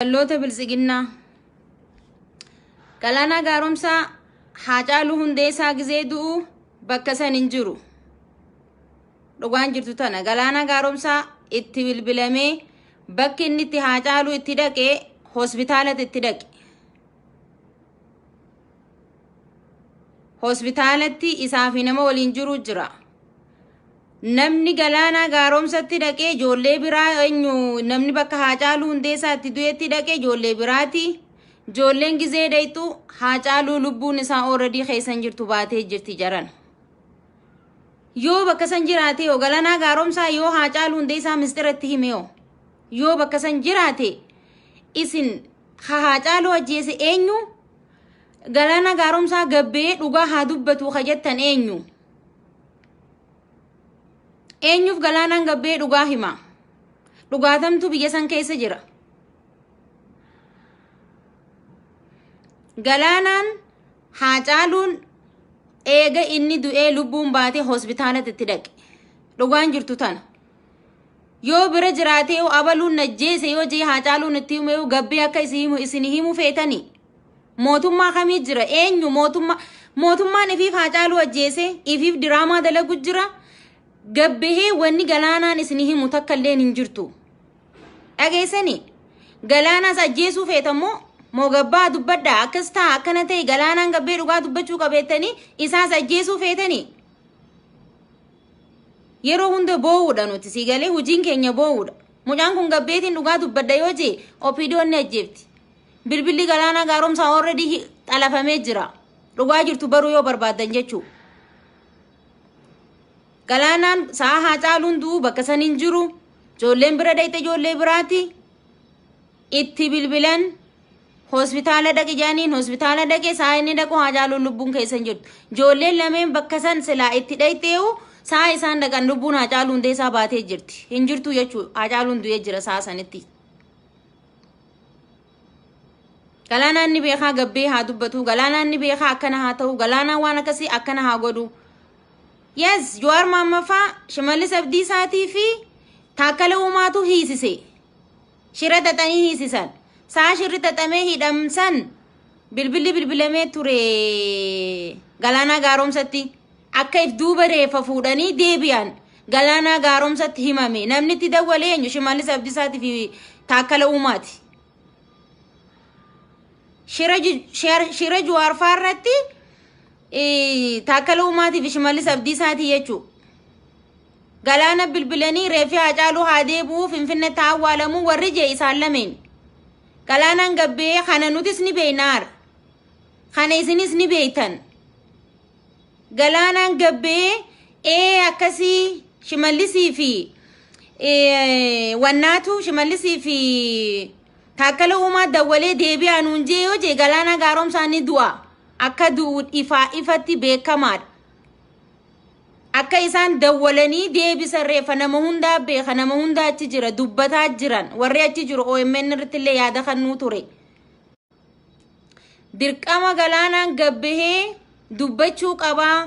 Dabballoota Biltsiginnaa. Galaanaa Gaaromsaa Haacaaluu Hundeessaa gizee du'u bakka san hin jiru. Dhugaan jirtu tana. Galaanaa Gaaromsaa itti bilbilamee bakki inni itti Haacaaluu itti dhaqe hospitaalatti itti dhaqe. Hospitaalatti isaa fi nama waliin jiru jira. Namni Galaanaa Gaaromsatti dhaqee ijoollee biraa eenyu namni bakka Haacaaluu Hundeessaa itti du'etti dhaqee ijoollee biraati. Ijoolleen gizee dhayxu Haacaaluu lubbuun isaa ooradii keessa hin jirtu baatee jirti jaran. Yoo bakka san jiraate yoo Galaanaa Gaaromsaa yoo Haacaaluu Hundeessaa mistira itti hime yoo yoo bakka san jiraate isin ha Haacaaluu ajjeese eenyu Galaanaa Gaaromsaa gabbee dhugaa haa dubbatu ka jettan eenyu? Eenyuuf Galaanaan gabbee dhugaa hima? Dhugaatamtu biyya san keessa jira. Galaanaan Haacaaluun eega inni du'ee lubbuun baatee hospitaalatti itti dhaqe. Dhugaan jirtu tana. Yoo bira jiraatee yoo abaluun najjeese yoo jee Haacaaluun itti hime yoo gabbee akka isin himu feetanii. Mootummaa kamii jira? Eenyu mootummaa? Mootummaan ifiif Haacaaluu ajjeese, ifiif diraamaa dalagu jira. Gabbahee wanni Galaanaan isin himu takka illeen hin jirtu. Dhageessanii? Galaanaas ajjeesuu feetammoo moo gabbaa dubbadhaa akkas ta'a akkana ta'e Galaanaan gabbee dhugaa dubbachuu qabeettanii isaas ajjeesuu feetanii? Yeroo hunda boo'uudha nuti sii galee hojiin keenya boo'uudha. Mucaan kun gabbeetiin dhugaa dubbadha yoo jee OPDOn ni ajjeefti. Bilbilli Galaanaa Gaaromsaa already xalafamee jira. Dhugaa jirtu baruu yoo barbaaddan jechuu. Galaanaan sa'a Haacaaluun du'u bakka san hin jiru. Ijoolleen bira dhayxe ijoollee biraati. Itti bilbilan hospitaala dhaqi jedhaniin hospitaala dhaqe sa'a inni dhaqu Haacaaluun lubbuun keessa hin jirtu. Ijoolleen lameen bakka san silaa itti dhayxee'u sa'a isaan dhaqan lubbuun Haacaaluu Hundeessaa baatee jirti. Hin jirtu jechuu Haacaaluun du'ee jira sa'a sanitti. Galaanaan ni beekaa gabbee haa dubbatu. Galaanaan ni beekaa akkana haa ta'u. Galaanaan waan akkasii akkana haa godhu. Yes, Jawaar Maammaffaa, Shimallis Abdiisaatii fi Taakkala Uumaatu hiisise. Shira xaxanii hiisisan. Saa shirri xaxamee hidhamsan bilbilli bilbilamee ture Galaanaa Gaaromsatti. Akka if duuba reeffa fuudhanii deebi'an Galaanaa Gaaromsatti himame. Namni itti dawwale eenyu? Shimallis Abdiisaatii fi Taakkala Uumaati. Shira Jawaar faa irratti Taakkala Uumaatii fi Shimallis Abdiisaatii jechuudha. Galaana bilbilanii reeffi Haacaaluu haa deebi'uu Finfinneetti haa awwaalamuu warri jee isaan lameen. Galaanaan gabbee kana nutis ni beeknaar. Kana isinis ni beektan. Galaanaan gabbee ee akkasii Shimallisii fi wannaatu Shimallisii fi Taakkala Uumaa dawwalee deebi'aa nuun jee yoo jee Galaanaa Gaaromsaa ni du'a. Akka du'u ifaa ifatti beekamaadha. Akka isaan dawwalanii deebisan reeffa nama hundaa beeka nama hundaa achi jira dubbataa jiran warri achi jiru OMN irratti illee yaada kennuu ture. Dirqama Galaanaan gabbahee dubbachuu qabaa.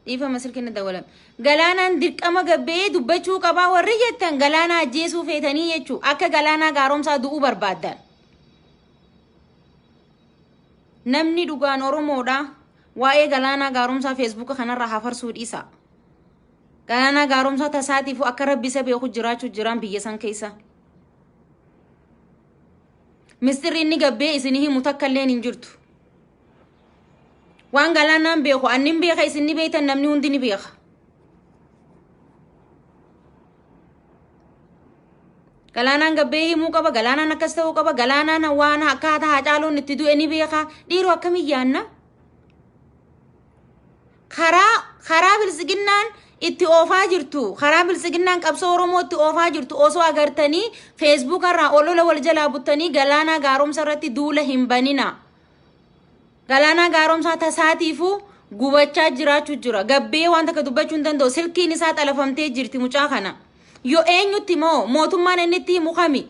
Dhiifama silkiin na dawwalame. Galaanaan dirqama gabbahee dubbachuu qabaa warri jettan Galaanaa ajjeesuu feetanii jechuu akka Galaanaa Gaaromsaa du'uu barbaaddan. Namni dhugaan Oromoodha. Waa'ee Galaanaa Gaaromsaa Feesbuuka kanarraa hafarsuu dhiisa. Galaanaa Gaaromsaa tasaatiifuu akka rabbi isa beeku jiraachuu jiraan biyya san keessa. Mistirri inni gabbee isin himu takka illeen hin jirtu. Waan Galaanaan beeku annin beeka isin ni beektan namni hundi ni beeka. Galaanaan gabbee himuu qaba, Galaanaan akkas ta'uu qaba, Galaanaan waan akkaataa Haacaaluun itti du'e ni beeka. Dhiiroo akkamii yaanna? Karaa karaa biltsiginnaan itti oofaa jirtu, karaa biltsiginnaan qabsoo Oromoo itti oofaa jirtu osoo agartanii feesbuuka irraa olola wal jalaa buttanii Galaanaa Gaaromsa irratti duula hin banina. Galaanaa Gaaromsaa tasaatiifuu gubachaa jiraachuu jira. Gabbee waan takka dubbachuu hin danda'u. Silkiin isaa xalafamtee jirti mucaa kana. Yoo eenyutti moo mootummaan inni itti himu kami?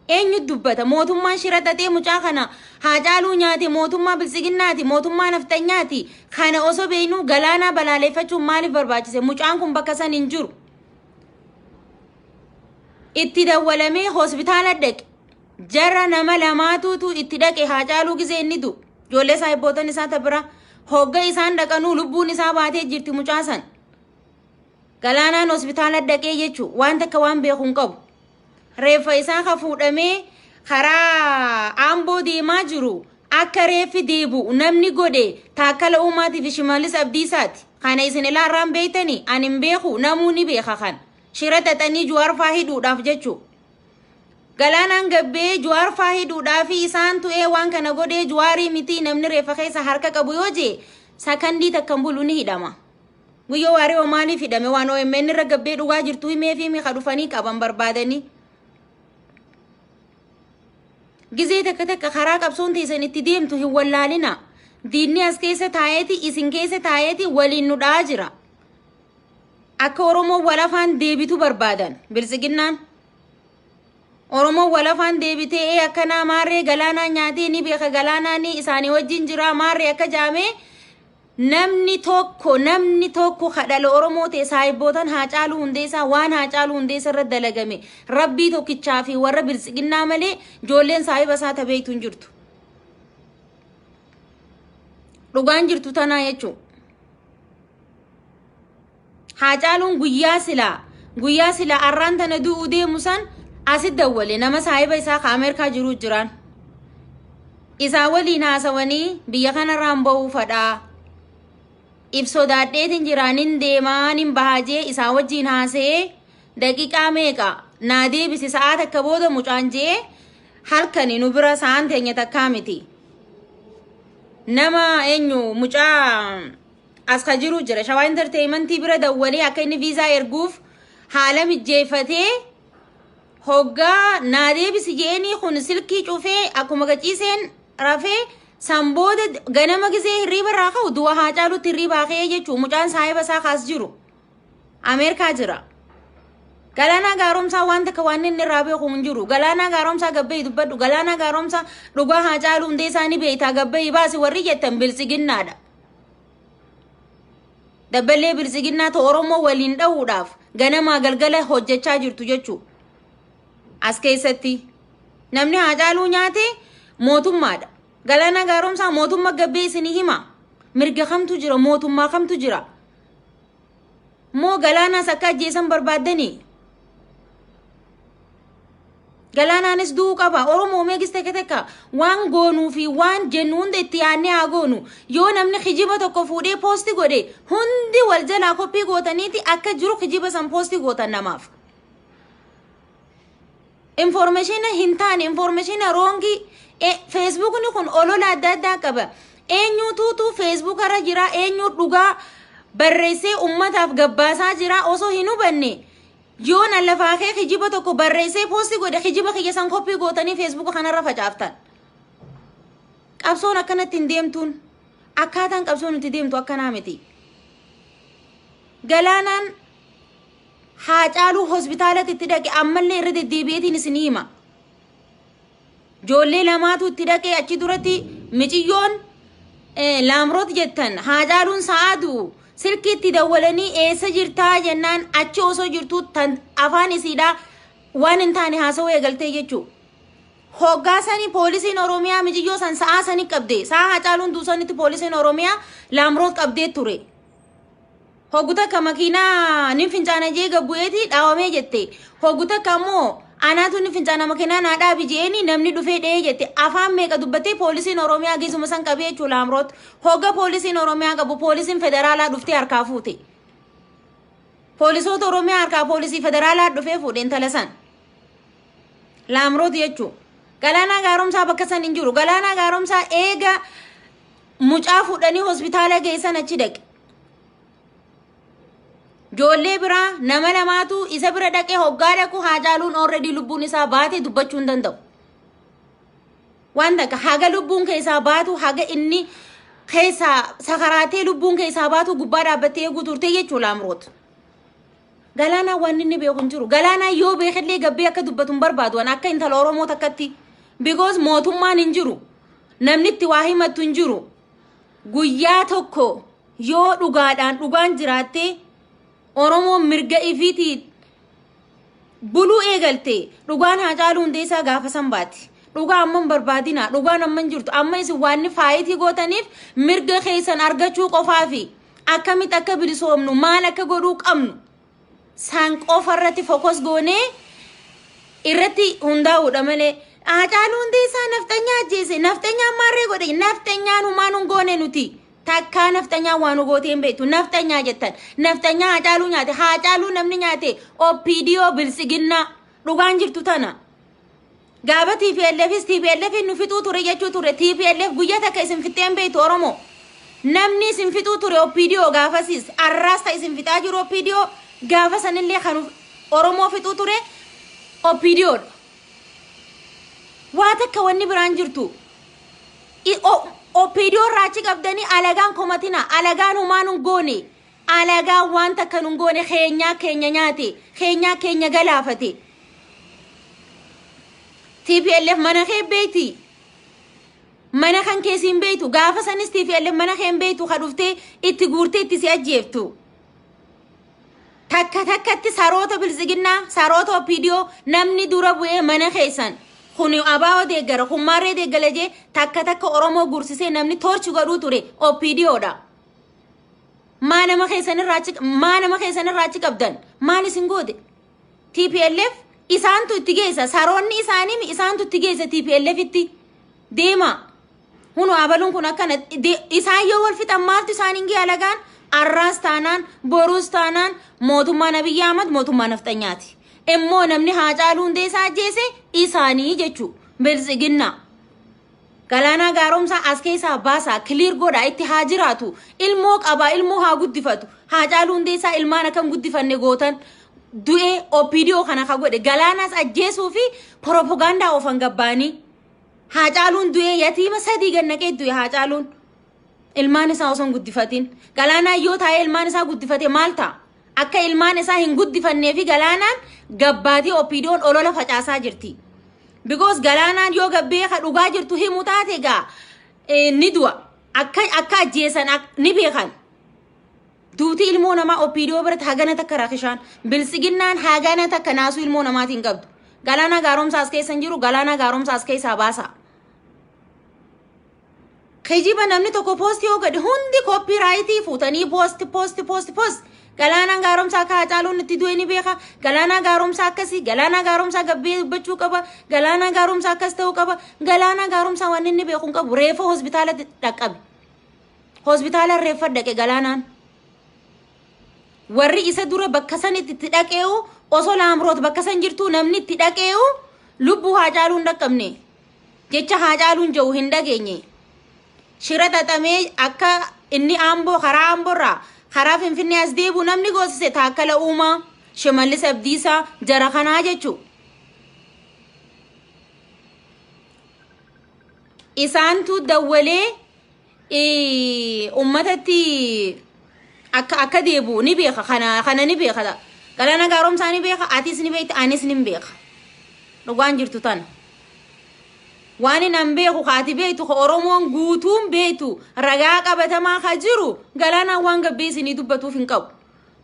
Eenyu dubbata? Mootummaan shira xaxee mucaa kana Haacaaluu nyaate mootummaa biltsiginnaati, mootummaa nafxanyaati. Kana osoo beeknuu Galaanaa balaaleeffachuun maaliif barbaachise? Mucaan kun bakka san hin jiru. Itti dawwalamee hospitaala dhaqe. Jara nama lamaatuutu itti dhaqe Haacaaluu gizee inni du'u. Ijoollee saahibbootan isaa ta bira hogga isaan dhaqanuu lubbuun isaa baatee jirti mucaasan. Galaanaan hospitaala dhaqee jechuun waan takka waan beeku hin qabu. Reeffa isaa ka fuudhamee karaa Amboo deemaa jiru akka reeffi deebi'u namni godhe Taakkala Uumaatii fi Shimallis Abdiisaati. Kana isin ilaarraan beektanii? Ani hin beeku, namuu ni beeka kan. Shira xaxanii Juwaar faa hidhuudhaaf jechuu. Galaanaan gabbee Juwaar faa hidhuudhaaf isaan tu'ee waan kana godhee, Juwaarii miti namni reeffa keessa harka qabu yoo jee sakandii takkan bulu ni hidhama. Guyyoo Waariyoo maaliif hidhame? Waan OMN irra gabbee dhugaa jirtu himee fi mi'a dhufanii qaban barbaadanii. Gizee takka takka karaa qabsoon teessan itti deemtu hin wallaalina. Diinni as keessa taa'eeti, isin keessa taa'eeti waliin nu dha'aa jira. Akka Oromoo wal afaan deebitu barbaadan biltsiginnaan. Oromoo wal afaan deebitee ee akkanaa maarree Galaanaa nyaatee ni beeka, Galaanaa ni isaanii wajjin jira maarree akka jaamee namni tokko kadhala Oromoo ta'e saahibbootan Haacaaluu Hundeessaa waan Haacaaluu Hundeessaa irra dalagame rabbii tokkichaa fi warra biltsiginnaa malee ijoolleen saahiba isaa tabeeytu hin jirtu. Dhugaan jirtu tanaa jechuudha. Haacaaluun guyyaa silaa arraan tana du'uu deemu san asit dawwale, nama saahiba isaa ka Ameerikaa jiru jiraan. Isaa waliin haasawanii biyya kanarraan ba'uu fadhaa. If sodaadheetiin jiraanin deemaa nin bahaa jee isaa wajjiin haasa'ee, daqiiqaa meeqa naa deebisi, sa'aa takka booda mucaan jee, halkani nu bira sa'aan teenya takkaa miti. Nama eenyu mucaa as ka jiru jira, Shawaa Entertainmentii bira dawwalee akka inni viizaa erguuf haala mijjeeffatee, hoggaa naa deebisi jeeni kun silkii cufee akkuma gaciiseen rafee, san booda ganama gisee hirriiba irraa ka'u du'a Haacaalutti hirriibaa ka'ee jechuun mucaan saahiba isaa kaas jiru Ameerikaa jira. Galaanaa Gaaromsaa waan takka waan inni irraa beeku hin jiru. Galaanaa Gaaromsaa gabbee dubbadhu. Galaanaa Gaaromsaa dhugaa Haacaaluu Hundeessaa ni beektaa, gabbee baasi warri jettan biltsiginnaadha. Dabballee biltsiginnaa ta'u Oromoo waliin dhahuudhaaf ganamaa galgala hojjechaa jirtu jechuudha. As keessatti namni Haacaaluu nyaate mootummaadha. Galaanaa Gaaromsaa mootummaa gabbee isinii hima. Mirga kamtu jira? Mootummaa kamtu jira? Moo Galaanaas akka ajjeesan barbaaddanii? Galaanaanis du'uu qaba. Oromoo meegis takka takka waan goonuu fi waan jennu hunda itti yaadnee haa goonu. Yoo namni kijiba tokko fuudhee post godhe, hundi wal jalaa copy gootaniiti akka jiru kijiba san post gootan namaaf. Information hin taane, information wrong. Feesbuukni kun olola adda addaa qaba. Eenyutuutu Feesbuuk irra jira, eenyu dhugaa barreessee ummataaf gabbaasaa jira osoo hin hubanne, yoo na lafaa kee kijiba tokko barreessee post godhe, kijiba kiyya san copy gootanii Feesbuuka kanarra facaaftan. Qabsoon akkanatti hin deemtuun, akkaataan qabsoon itti deemtu akkanaa miti. Galaanaan Haacaaluu hospitaalatti itti dhaqe, ammallee irra deddeebi'eetiin isin hima. Ijoollee lamaatu itti dhaqee. Achi duratti miciyyoon Laamroot jettan Haacaaluun sa'aa du'u silkiitti dawwalanii eessa jirtaa jennaan, achi osoo jirtuu tan afaan isiidhaa waan hin taane haasawuu eegaltee jechuudha. Hoggaa sanii poolisiin Oromiyaa miciyyoo san sa'aa sanii qabde. Sa'aa Haacaaluun duusanitti poolisiin Oromiyaa Laamroot qabdee ture. Hoggu takka makiinaa nin fincaana jee gabbu'eeti dhaawamee jette. Hoggu takka ammoo anaatu ni fincaana, makiinaa naa dhaabi jeeni namni dhufee dha'ee jette. Afaan meeqa dubbattee poolisiin Oromiyaa gisuma san qabee jechuudha Laamroot. Hogga poolisiin Oromiyaa qabu poolisiin federaalaa dhuftee harkaa fuute. Poolisoota Oromiyaa harkaa poolisii federaalaa dhufee fuudhe intala san. Laamroot jechuun. Galaanaa Gaaromsaa bakka san hin jiru. Galaanaa Gaaromsaa eega mucaa fuudhanii hospitaala geessan achi dhaqe. Ijoollee biraa nama lamaatu isa bira dhaqee, hoggaa dhaqu Haacaaluun already lubbuun isaa baatee dubbachuu hin danda'u. Waan takka haga lubbuun keessaa baatu, haga inni keessaa sakaraatee lubbuun keessaa baatu gubbaa dhaabbattee eeguu turte jechuudha Laamroot. Galaanaa waan inni beeku hin jiru. Galaanaa yoo beekellee gabbee akka dubbatu hin barbaadu waan akka intala Oromoo takkatti. Because mootummaan hin jiru. Namni itti waa himattu hin jiru. Guyyaa tokko yoo dhugaadhaan dhugaan jiraatte, Oromoon mirga ifiitiin Buluu eegalte dhugaan Haacaaluu Hundeessaa gaafa san baati. Dhugaa amma hin barbaadina. Dhugaan amma hin jirtu. Amma isin waan fight gootaniif mirga keessan argachuu qofaafi akkamitti akka bilisoomnu, maal akka godhuu qabnu san qofa irratti focus goonee irratti hundaa'uudha malee Haacaaluu Hundeessaa nafxanyaa ajjeese, nafxanyaan maarree godhe, nafxanyaan humaan hin goone. Nuti takkaa nafxanyaa waan nu gootee hin beektu. Nafxanyaa jettan, nafxanyaa Haacaaluu nyaate. Haacaaluu namni nyaate OPDO, Biltsiginnaa. Dhugaan jirtu tana. Gaafa TPLFis TPLF nu fixuu ture jechuu ture. TPLF guyyaa takka isin fixxee hin beektu. Oromoo, namni isin fixuu ture OPDO gaafasis, arraas ta isin fixaa jiru OPDO. Gaafa sanillee kan Oromoo fixuu ture OPDOdha. Waa takka wanni biraan jirtu. OPDO irraa achi qabdanii alagaan komatina. Alagaan humaan hin goone. Alagaan waan takka hin goone. Keenyaa keenya nyaate, keenyaa keenya galaafate. TPLF mana kee beeyti. Mana kan keessi hin beeytu. Gaafa sanis TPLF mana kee hin beeytu, ka dhuftee itti guurtee itti si ajjeeftu. Takka takkatti saroota Biltsiginnaa, saroota OPDO, namni dura bu'ee mana keessan kun abaa'oo deeggara, kun maarree deeggala jee takka takka Oromoo gursisee namni torch godhuu ture OPDOdha. Maa nama keessan irraa achi qabdan? Maal isin goote? TPLF isaantu itti geessa. Saroonni isaanii isaantu itti geessa TPLF itti deema. Hunu abaluun kun akkana isaan yoo wal fixan maaltu isaan hin alagaan? Arraas taanaan, boruus taanaan, mootummaan Abiyyi Ahmad mootummaa nafxanyaati. Immoo namni Haacaaluu Hundeessaa ajjeese isaanii jechuu, Biltsiginnaa. Galaanaa Gaaromsaa as keessaa baasaa, clear godhaa. Itti haa jiraatu. Ilmoo qabaa, ilmoo haa guddifatu. Haacaaluu Hundeessaa ilmaan akkam guddifanne gootan? Du'ee OPDO kana ka godhe Galaanaas ajjeesuu fi propagaandaa oofan gabbaanii. Haacaaluun du'ee yatiima 3 gannaqee du'e Haacaaluun. Ilmaan isaa osoo hin guddifatin. Galaanaan yoo taa'ee ilmaan isaa guddifate maal ta'a? Akka ilmaan isaa hin guddifannee fi Galaanaan gabbaatii OPDO'n olola facaasaa jirti. Because Galaanaan yoo gabbee ka dhugaa jirtu himu taate gaa ni du'a. Akka ajjeesan ni beekan. Duuti ilmoo namaa OPDO biratti hagana takka rakishaan. Biltsiginnaan hagana takka naasuu ilmoo namaatiin qabdu. Galaanaa Gaaromsaa as keessa hin jiru. Galaanaa Gaaromsaa as keessaa baasa. Kijiba namni tokko post yoo godhe hundi copyright fuutanii post, post, post, post. Galaanaan Gaaromsaa akka Hacaaluun itti du'e ni beeka. Galaanaa Gaaromsaa akkasii. Galaanaa Gaaromsaa gabbee dubbachuu qaba. Galaanaa Gaaromsaa akkas ta'uu qaba. Galaanaa Gaaromsaa waan inni beeku hin qabu. Reefa hospitaala dhaqqabe. Hospitaala reeffa dhaqe Galaanaan. Warri isa dura bakka sanitti itti dhaqee'u, osoo Laamroot bakka san jirtu namni itti dhaqee'u lubbuu Haacaaluu hin dhaqqabne. Jecha Haacaaluun jiru hin dhageenye. Shira xaxamee akka inni Aamboo, karaa Aamboorraa karaa Finfinnee as deebi'u namni goosise Taakkala Uumaa, Shimallis Abdiisaa, jara kanaa jechuudha. Isaantu dawwalee uummatatti akka deebi'u ni beeka. Kana ni beeka. Galaana Gaaromsaa ni beeka, atis ni beekta, anis ni beeka. Dhugaan jirtu tana. Waan hin beeku ka ati beektu, ka Oromoon guutuun beektu, ragaa qabatamaa ka jiru, Galaanaan waan gabbee isinii dubbatuuf hin qabu.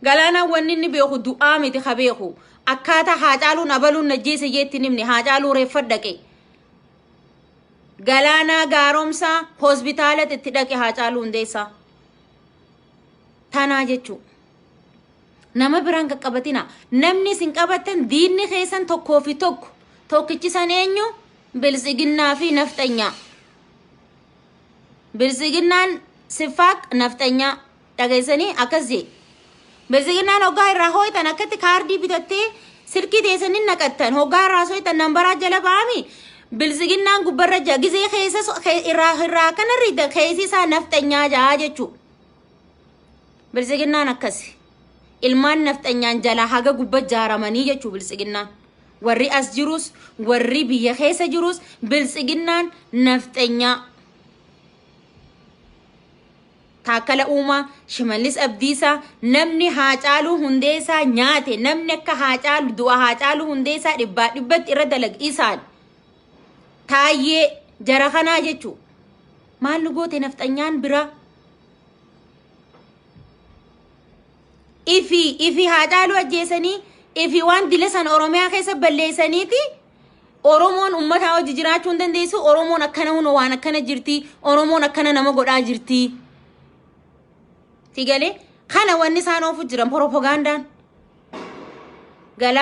Galaanaan wanni inni beeku du'aa miti ka beeku. Akkaataa Haacaaluun abaluun najjeese jeetti himne. Haacaaluu reeffa dhaqe. Galaanaa Gaaromsaa hospitaalatti itti dhaqe Haacaaluu Hundeessaa. Tanaa jechuudha. Nama biraan qaqqabatina. Namni isin qabattan diinni keessan tokkoo fi tokko. Tokkichi san eenyu? Biltsiginnaa fi nafxanyaa. Biltsiginnaan sifaaq nafxanyaa. Dhageessanii akkas jee. Biltsiginnaan hoggaa irraa hooytan akkatti kaardii bitattee silkii teessanii naqattan, hoggaa irraa hooytan nambaraa jala ba'ami. Biltsiginnaan gubbarra jira. Gizee keessa irraa akkana riidan keessi isaa nafxanyaa jaa jechuudha. Biltsiginnaan akkasi. Ilmaan nafxanyaan jalaa haga gubba jaaramanii jechuu biltsiginnaan. Warri as jirus, warri biyya keessa jirus, biltsiginnaan nafxanyaa. Taakkala Uumaa, Shimallis Abdiisaa, namni Haacaaluu Hundeessaa nyaate, namni akka Haacaalu du'a Haacaaluu Hundeessaa dhibbaa dhibbatti irra dalag isaan. Taayyee jara kanaa jechuu. Maal nu goote nafxanyaan biraa? Ifi Haacaaluu ajjeesanii Ifi waan dila san Oromiyaa keessa balleessaniiti Oromoon uummataa hojii jiraachuu hin dandeessu. Oromoon akkana huna waan akkana jirti. Oromoon akkana nama godhaa jirti. Sigalee kana wanni isaan oofu jiran propagandaan.